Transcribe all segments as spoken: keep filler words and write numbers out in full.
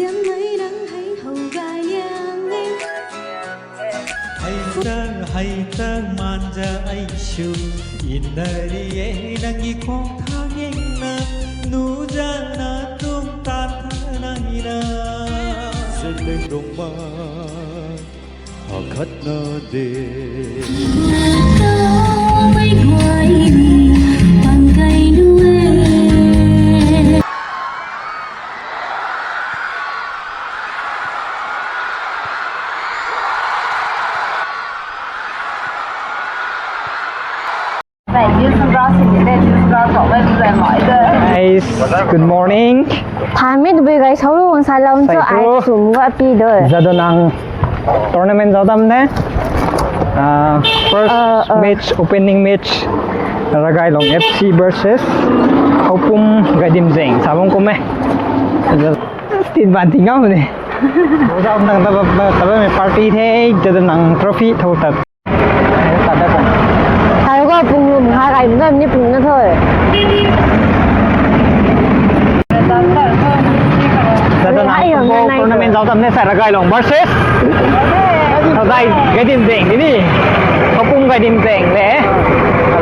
Hei ta, hei ta, manja ai shu, inna ri e, nang i khong thang eng na, nu ja na, tung tan tha nai na. Zendeng dong ma, akhat na de. Guys, good morning. Thanmei tabui guys, how long sa lam cho ai sum ga pi do. Jadonang tournament zautam ne. Ah, first match, opening match, Ragailong F C versus Khoupum Gadimzeng. Sabong kume. Stin ban ting ngam ne. Zautam taba taba me party the, Jadonang trophy thou tat. Thai ko pung lum ha kai mna ni pung na thoi. Jadonang football tournament zautam ne sa Ragailong versus Sadai Gadimzeng ni. Khoupum Gadimzeng le.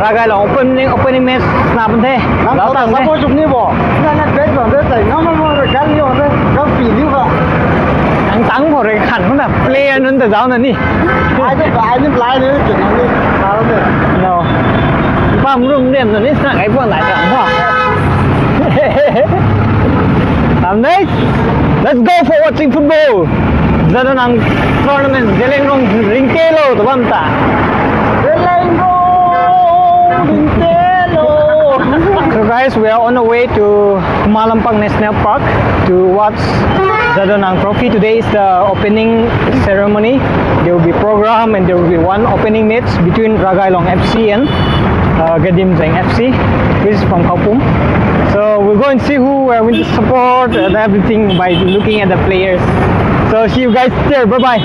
Ragailong opening, opening match na pun the. Zautam ne. Support chum ni bo. Na na bet bang de tai. Ngam ngam ngam gal yo de. Gal pi liu ka. Ang tang bo re khan na player nun ta zau na ni. Ai de ai ni play ni ke ni. Sa de. No. Pam room dem na ni sa ai pon lai ta bo. Tam nei. Let's go for watching football. Jadonang tournament, Zeliangrong Ringtelo ta bam ta. Zeliangrong Ringtelo. So guys, we are on the way to Khumalampang National Park to watch Jadonang Trophy. Today is the opening ceremony. There will be program and there will be one opening match between Ragailong F C and uh, Gadimzeng F C, which is from Khoupum. So we'll go and see who we're going to support and everything by looking at the players. So see you guys there. Bye bye.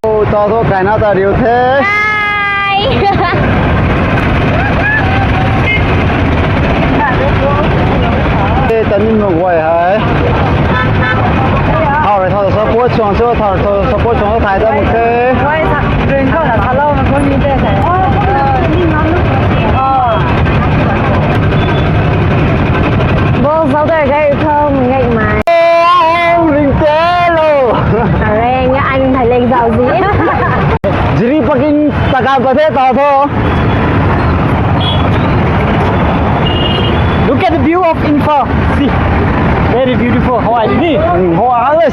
Oh, ta tho kaina ta riu the. Hi. Tani ma guay hai. Thau rui thau support chuang cho, thau rui thau support chuang cho thai ta mak the. Wai sa, rin khou na thalou na khou ni te thai. Ball zauc ta gay khou ngai mai. Ringtelo. Areng ya, ai nung thai leng zau zi. Jiri parking taka pa the ta tho. Look at the view of Imphal. See, very beautiful. Hawaii ni. Mm, Hawaii.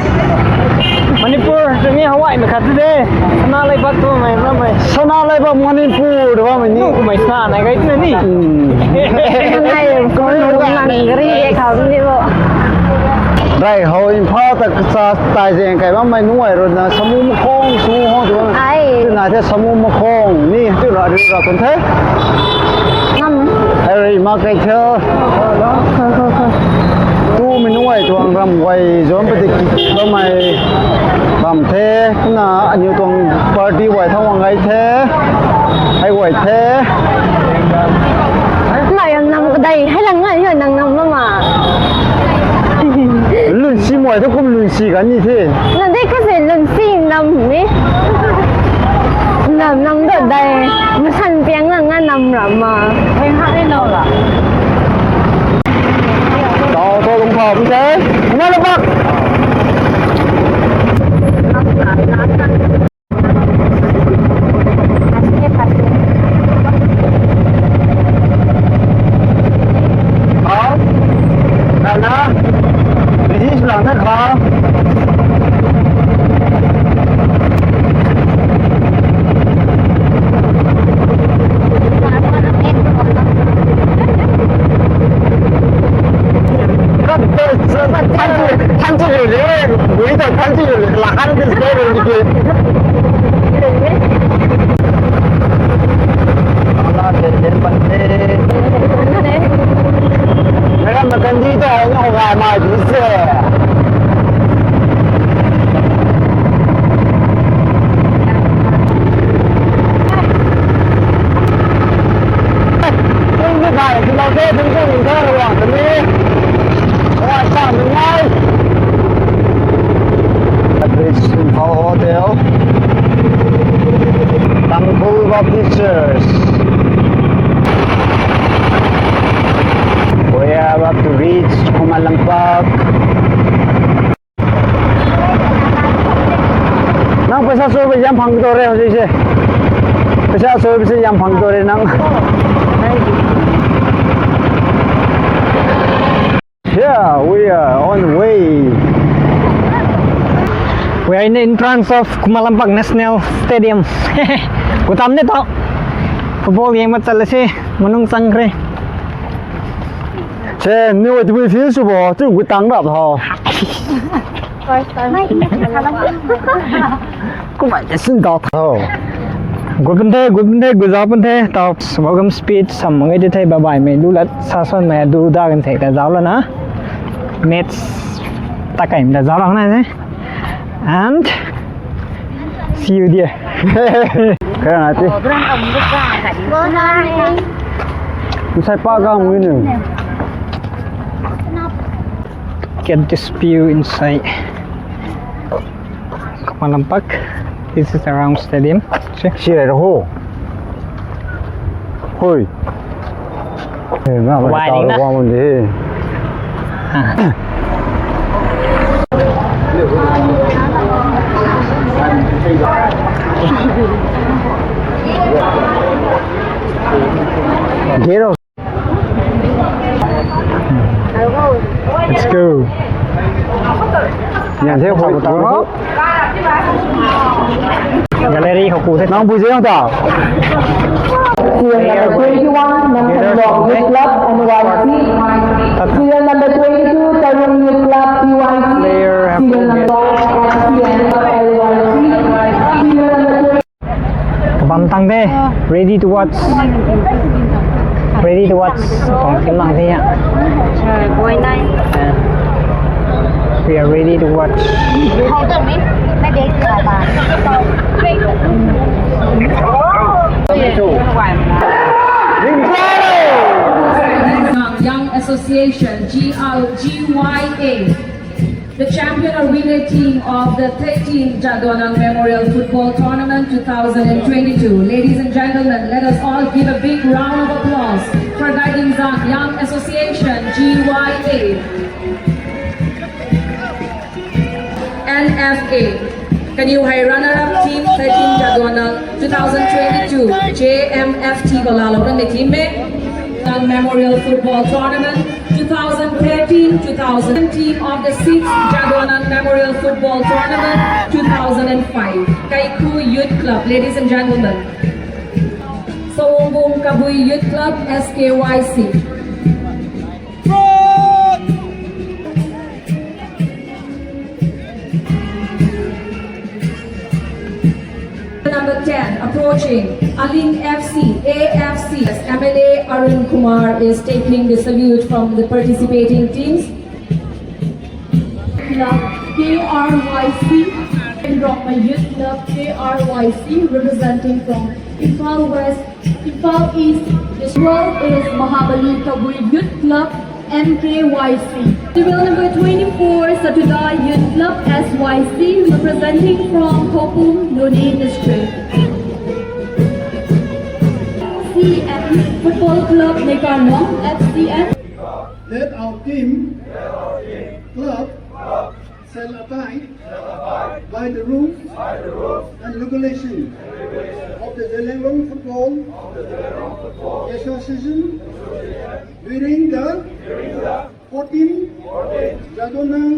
Manipur ni Hawaii mei khat de. Sana leibak tu mei, na mei. Sana leibak Manipur tu mei ni. Nu mei sana na gai tu ni. Mm. Nai ko lang ri e kham ni bo. Rai ho Imphal ta sa tai zeng kai bam mei nuai ro na samu makhong, samu ho tu. Ai. Tu na the samu makhong ni tu ra ri ra kun the. Ngam. Hei rui mak kai the. Khou, khou, khou. Tu mei nunc guay tuang ram guay zom padik bammei bam the. Kumna aniw tuang party guay thau wang gai the. Hei guay the. Nai ram nam kadai, hei lang ngai hei nang nam lama. Lun si muay thu kum lun si kan ni the. Na de kasi lun si nam ni. Nam nam do dai. Masan piang na nga nam ram ma. Heng ha ni no la. Tau tho lung thau bun the. Kumna la bak. Paisa sw ba yam phang tou re houzise. Paisa sw ba se yam phang tou re nang. Yeah, we are on the way. We are in the entrance of Kumalampak National Stadium. Kutam ne to. Football game mat chat le se, manung chang kre. Se, niw tu field sw bo, tu gutang rap ho. Kumai te sin tau tho. Good pun the, good pun the, good zau pun the. Tau welcome speech sam mak ge ti the, bye bye mei lu lat sa san mei du da kan the ta zau la na. Match ta kai mei ta zau la na ne. And see you there. Kaya na ti. Nsai pa ga mui nu. Get this view inside. Kumalampak. This is around stadium. See? Si rai ho. Hoi. Eh, na ba Wai ta ding na. Wa mun de. Ah. Gero. Let's go. Yan the khou tang ho. Gallery khou ku the. Nang bui zeng ta. Serial number twenty-one, Namthangluang Youth Club, N Y C. Serial number twenty-two, Tarung Youth Club, T Y C. Player have Serial number one, F C N, L Y C. Serial number twenty. Kabam tang de, ready to watch. Ready to watch. Tong kim lang de ya. Uh, boy nine. Uh, we are ready to watch. Young Association, G R, G Y A. The champion or winner team of the thirteenth Jadonang Memorial Football Tournament two thousand and twenty-two. Ladies and gentlemen, let us all give a big round of applause for Gaidingzang Young Association, G Y A. N F A. Kaniw hei runner-up team thirteen Jadonang two thousand twenty-two J M F T khou laalou kanmei team e. Memorial Football Tournament two thousand thirteen, two thousand, team of the sixth Jadonang Memorial Football Tournament two thousand and five, Kaikhu Youth Club, ladies and gentlemen. Sawongbung Kabui Youth Club, S K Y C. Number ten, approaching, Aling F C, A F C. M L A Arun Kumar is taking the salute from the participating teams. Club, K R Y C, and Rongmei Youth Club, K R Y C, representing from Imphal West, Imphal East. This one is Mahabali Kabui Youth Club, M K Y C. Serial number twenty-four, Satudai Youth Club, S Y C, representing from Khokpum, Noney District. C M Football Club, Neikarlong, F C N. Let our team, club, shall abide by the rules and regulation of the Zeliangrong Football Association during the fourteenth Jadonang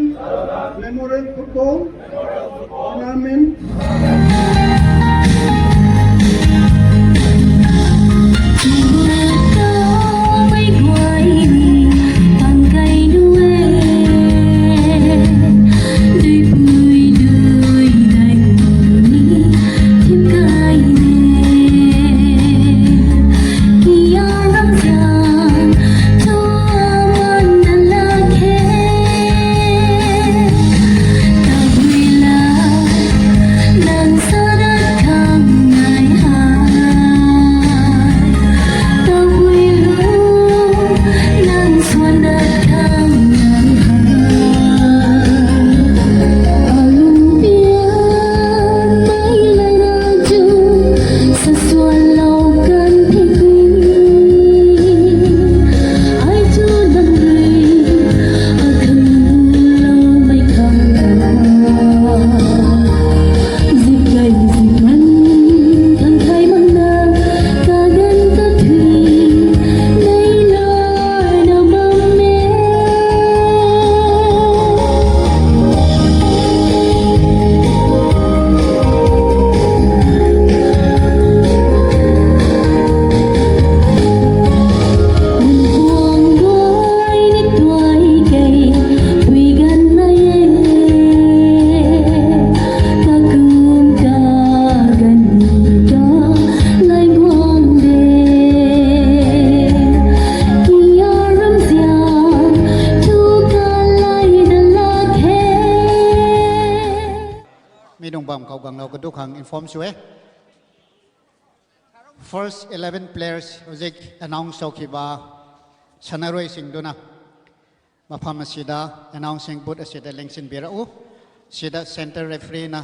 Memorial Football Tournament. bam khou ganglou kadu khang inform sw e. First eleven players houzik announce sw ki ba, sanarui sing duna mapham asida announcing booth asida lingsin bira u. Sida center referee na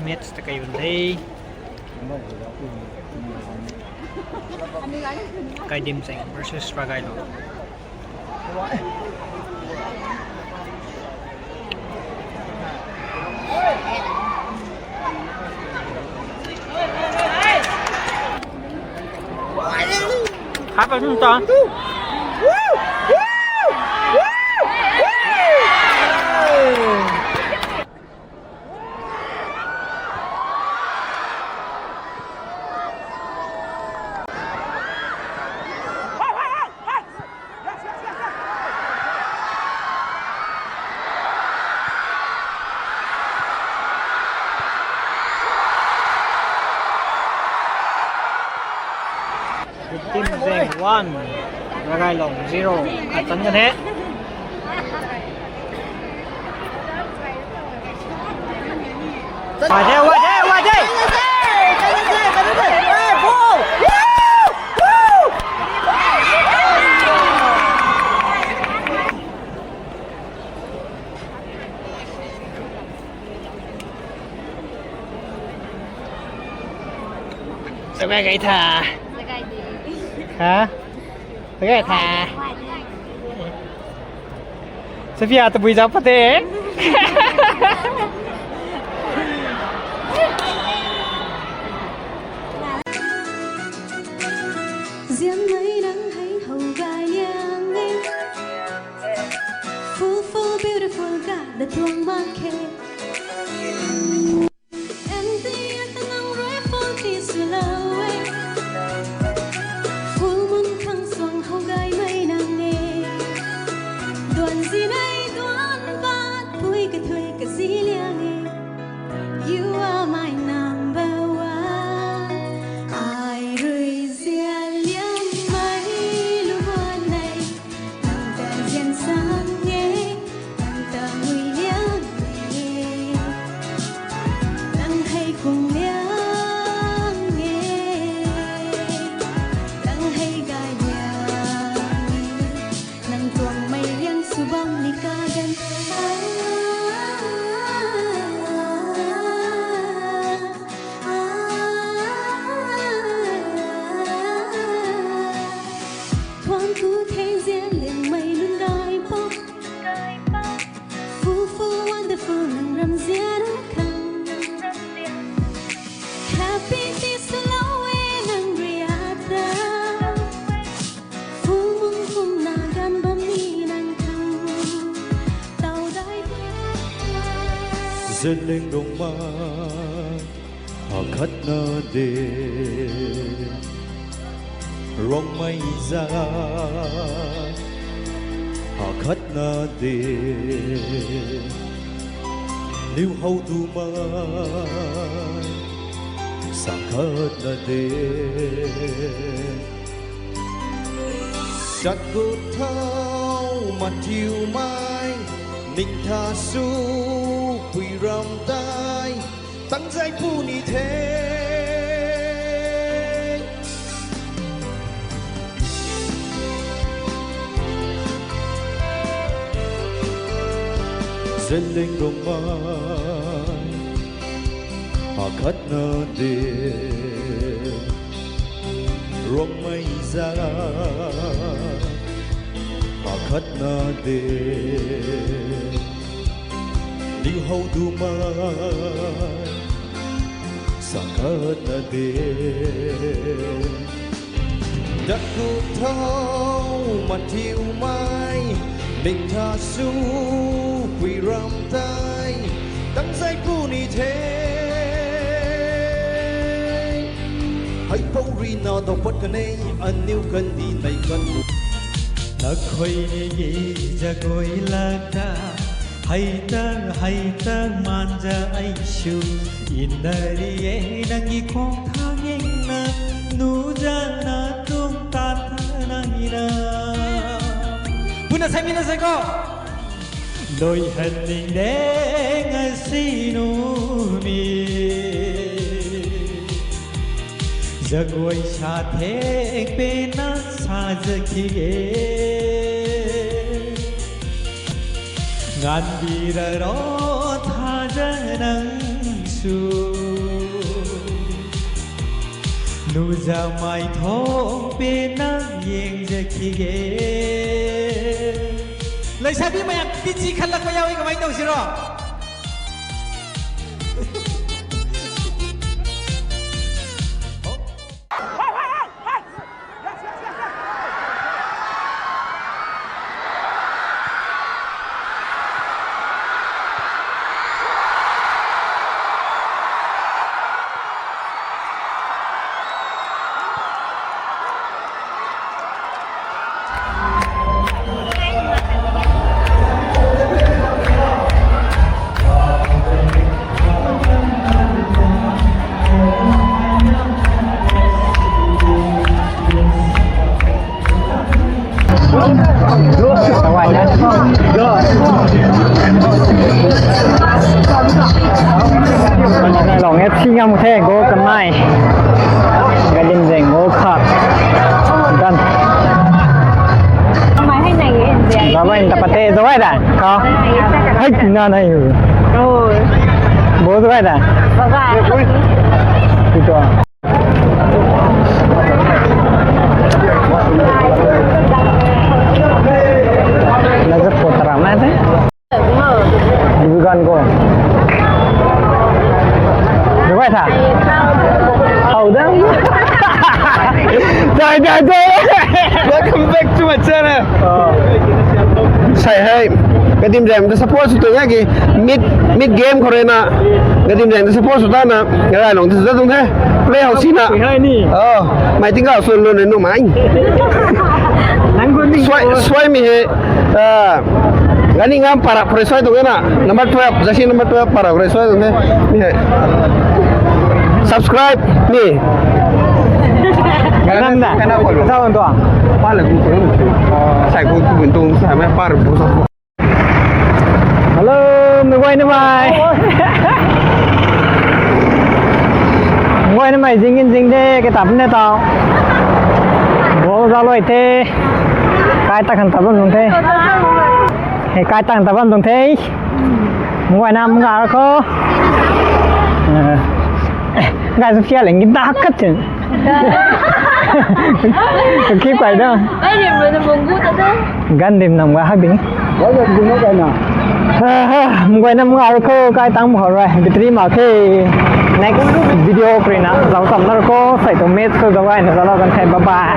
Match ta kai bun the. Kaidim Seng versus Ragailong. Hapa sung ta. Team Zeng one, Ragailong zero. Khat tan kan he. Wade, wade, wade. Sa gai gai tha. Ha? Sa gai tha. Sophia tabui zau pate. Ziammei nang hei how gay liang e. Full, full, beautiful, ga da tuang mak khe. Empty at the nang rui full ti swlou e. Full moon khang suang how gaymei nang e. Duan zinei duan pat pui kathui kazi liang e. You are my number one. Ai rui zian liangmei lu guan nei. Nang ta zian sang e. Nang ta mui liang e. Nang hei kung liang e. Nang hei gay liang e. Nang tuang mei liang sw bam ni ka gan. Thuan ku the zian liangmei nunc gay pam. Full, full, wonderful, nang ram zian khang. Happy this slow e nang rui ata. Full moon kumna gan bam ni nang khang. Tau dai. Zeliangrong ma. Akhatna de, Rongmei zat. Akhatna de, niu how tu mai, sang khatna de. Sat gut thau mat thiu mai, ning tha su pui ram tei, tang zai pu ni the. Zeliangrong mai, akhatna de, Rongmei zat, akhatna de, niu how tu mai, sang khatna de. Dat gut thau mat thiu mai, ning tha su pui ram tei, tang zai pu ni the. Hei pou rui na dau pat kan e, aniu kandih nei Nakhoi ni gi zagoi lak ta, hei ta, hei ta manza ai sw, inari e nang gi khong thang eng na, nu za na tung ta tha nai na. Puna sai mi na sai ko. Loi han ning deng a si nu mi. Zagoi sa thek pe na sa zaki e. Ngan di ra ro tha za nang su. Nu za mai thong pe nang yeng zaki e. Leisabimei a pichi khat lak pa yau e, kamei tow siro. Long F C ngam the, goal kanei. Galim zeng goal khat. Dan. Mai hai nai e, nzian. Zauai ta pate, zauai da. Ka. Hai na na yu. Oh. Bo zauai da. Baba. Ito. Laza photo ram na te. Divigan ko. Dubai tha. How dang. Dai dai dai. Welcome back to my channel. Sai hai. Kadim jam ta support sw tu ya ki mid mid game khou rui na. Kadim jam ta support sw ta na. Ngarai long tu sw ta tung the. Play hou si na. Hai ni. Oh, mai ting kau sun lun nu mai. Nang gun ni. Suai suai mi he. Ah, gani ngam para pressure tu na. Number twelve, jersey number twelve para pressure tu ne. Mi hai. Subscribe ni. Ganam da. Kana follow. Sa on to. Pala gu ko. Sai gu tu bun tu sai mai par bu sa. Hello, mei guay na mai. Mei guay na mai, zing in zing de, ke tap ne tau. Bol za loi the. Kai ta kan tap bam zung the. He, kai ta kan tap bam zung the. Mei guay na mei ga ra kho. Guys, feel like da kat chen. Keep quiet down. Ai rim rui na munggu ta te. Gan dim nam ga hak ding. Why not do not right now? Mei guay na mei ga ra kho, kai tang bam hou rui. Battery mak khe. Next video khou rui na zau tam na ra kho, sai tu match khou zau ai na zau lou kan the. Bye bye.